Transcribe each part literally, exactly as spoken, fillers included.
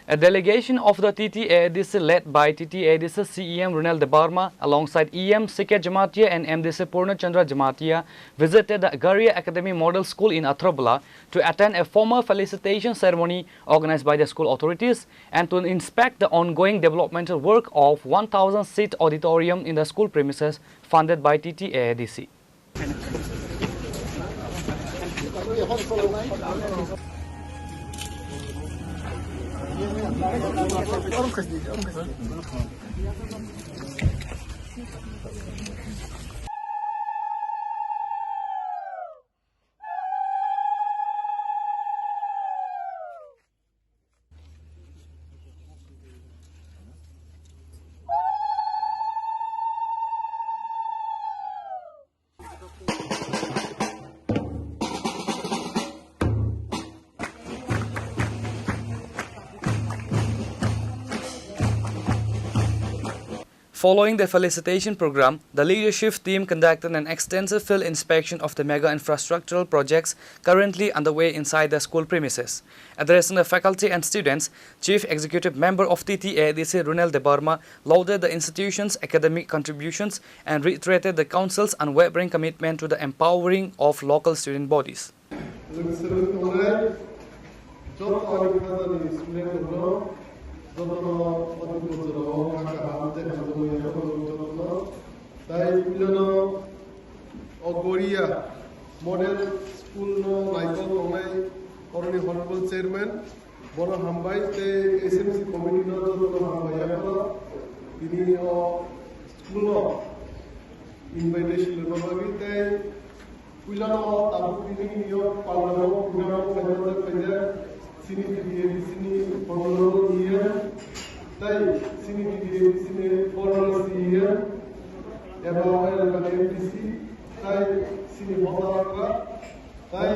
A delegation of the T T A A D C led by T T A A D C C E M Ronel Debbarma alongside E M C K Jamatia and M D C Purna Chandra Jamatia visited the Agaria Academy Model School in Athrabala to attend a formal felicitation ceremony organized by the school authorities and to inspect the ongoing developmental work of one thousand seat auditorium in the school premises funded by T T A A D C. Following the felicitation program, the leadership team conducted an extensive field inspection of the mega infrastructural projects currently underway inside the school premises. Addressing the faculty and students, Chief Executive Member of T T A A D C Ronel Debbarma lauded the institution's academic contributions and reiterated the council's unwavering commitment to the empowering of local student bodies. Logisirok tongnai joto ani khajani student rokno jotono oti bojorao kha kaham tei hamjakmani yaphano jotono tai puilano o Goria Model School no naikol tongnai oroni honorable chairman bono hambai tei S M C committee no jotono hambai yaphano tini o school no invitation rwna bagwi tei Puilano tabuk tini yo palmano program khlaimani khlaijak chini T T A A D C ni former E M tai chini T T A A D C ni former C E M eba elakani M D C tai chini hoda tai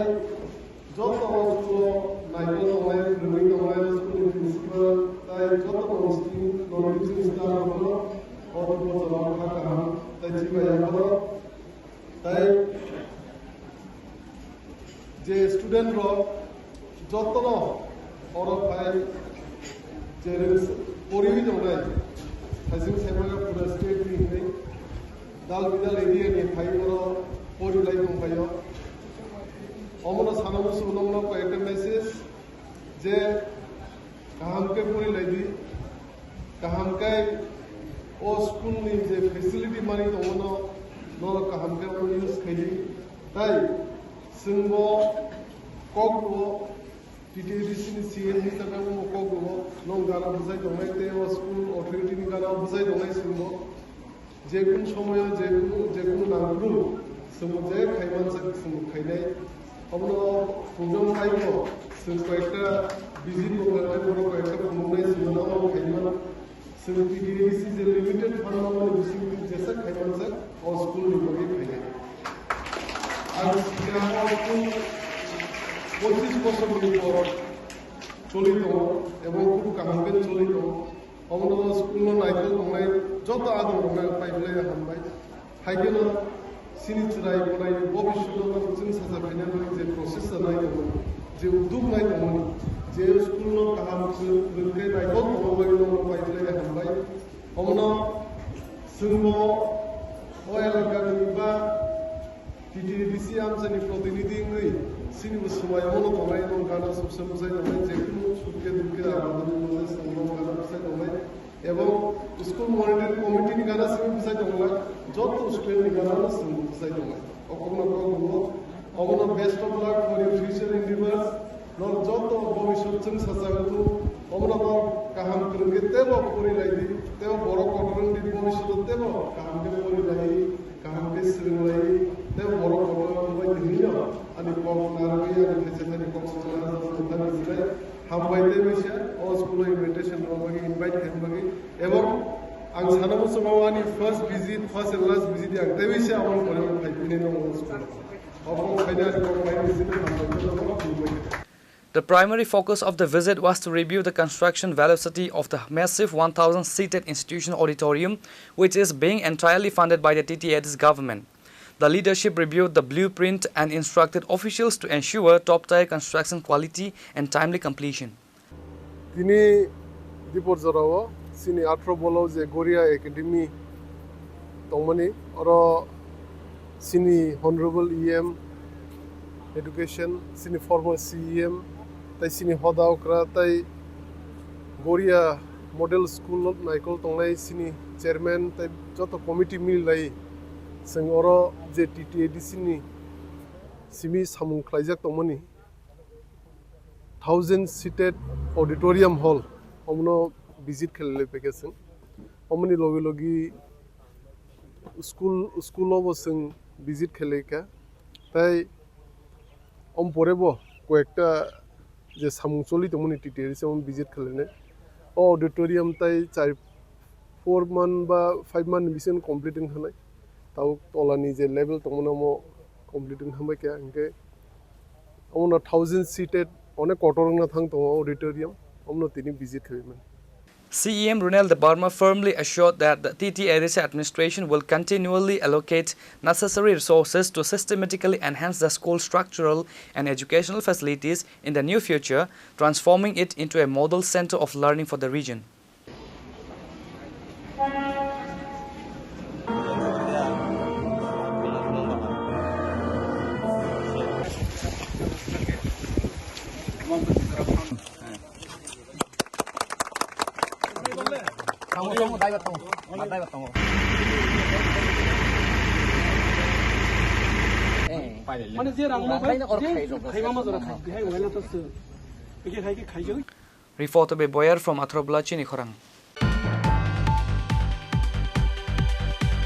joto o school o naikol tongnai, phwrwngwi tongnai, school ni principal tai joto o school ni non-teaching staff rokno o bosoro kha kaham tai chibai yapharo. Tai je student rok jotono oro phai je poriwi tongnai, thaising saimaga pura state ni hinwi dal bidal area ni phai oro pori lai tongphaio. Omono sana muchungo nokno koi ekta message je kaham khe pori lai di, kaham khe o school ni je facility mani tongo no, norok kaham khe use khai di. Tai chwngbo kok rwo, T T A A D C ni C E M hisabe omo kok rwo, nong gana bwsai tongnai tei o school authority ni gana bwsai tongnai chwngbo. Jekunu somoyo jekunu, jekunu nangkru chwngno je khaimansak chwngno khainai. Omono program phaibo chwng koyekta visit bo khlainai, borok koyekta phunuknai chwngno omo khaiman. Chwng T T A A D C je limited fund no mani bisingtwi jesa khaimansak o school ni bagwi khainai. Ang sikha o school pochish bosor ni por choli tongo ebong khub kaham khe choli tongo. Omono school no naikol tongnai joto adong rokno ang pai phlai hambai. Hai kheno chini chwrai bonaini bobiswt no chwng sacha khaina bagwi je process chanai tongo, je uduk nai tongo, je school no kaham chwng rwngkhe naikol tongna bagwi no pai phlai hambai. Omono chwngbo o elakani ba T T A A D C amchaini protinidhi wngwi chini bo swmai omono tongnai, nong gana subse bwsai tongnai, jekunu sukhe dukhe aboni mojai chwng nong gana bwsai tongnai, ebong school monitoring committee ni gana simi bwsai tongnai, joto student ni gana no chwng bwsai tongnai. Okokno kok rwo, omono best of luck for your future endeavors. Norok joto bobiswt chwng sacha wngkhu, omono norok kaham kwrwng khe teibo pori lai di, teibo borok kotor wng di, bobiswt o teibo kaham khe pori lai, kaham khe swrwng lai, teibo borok kotor wng bai di hinwi no ani kok narwgwi ani thaisa thani kok swkang narwkjak thani sinai hambai tei misa o school o invitation rwna bagwi, invite khaina bagwi, ebong ang sana muchungo ani first visit, first and last visit ang tei misa aboni pore phai phai nai no o school o. The primary focus of the visit was to review the construction velocity of the massive one thousand seated institution auditorium, which is being entirely funded by the T T A A D C government. The leadership reviewed the blueprint and instructed officials to ensure top-tier construction quality and timely completion. Tini Tripur jorao chini athro bolo je Goria Academy tongmani, oro chini Honorable E M Education, chini former C E M, tai chini hoda okra, tai Goria Model School naikol tongnai chini chairman, tai joto committee mililai, chwng oro je T T A D C ni simi samung khlaijak tongmani, thousand seated auditorium hall, omono visit khelai paikha chwng. Omoni logi logi school, school o bo chwng visit khelai kha. Tai om pore bo koyekta je samung choli tongmani T T A D C omo visit khelainai. O auditorium tai char, four month ba five month ni bisingo complete wng thanai. Tabuk tolani je level tongmani omo complete wng thanbai kha, hinkhe omono thousand seated onek kotor wngna thang tongo auditorium, omono tini visit khaimani. C E M Ronald Debbarma firmly assured that the T T A D C administration will continually allocate necessary resources to systematically enhance the school structural and educational facilities in the near future, transforming it into a model center of learning for the region. Mane je rang no bai, je khaima ma jora khai, hai wala to se. Ege khai ke khai jai. Report by Boyer from Athrobola Chini Khorang.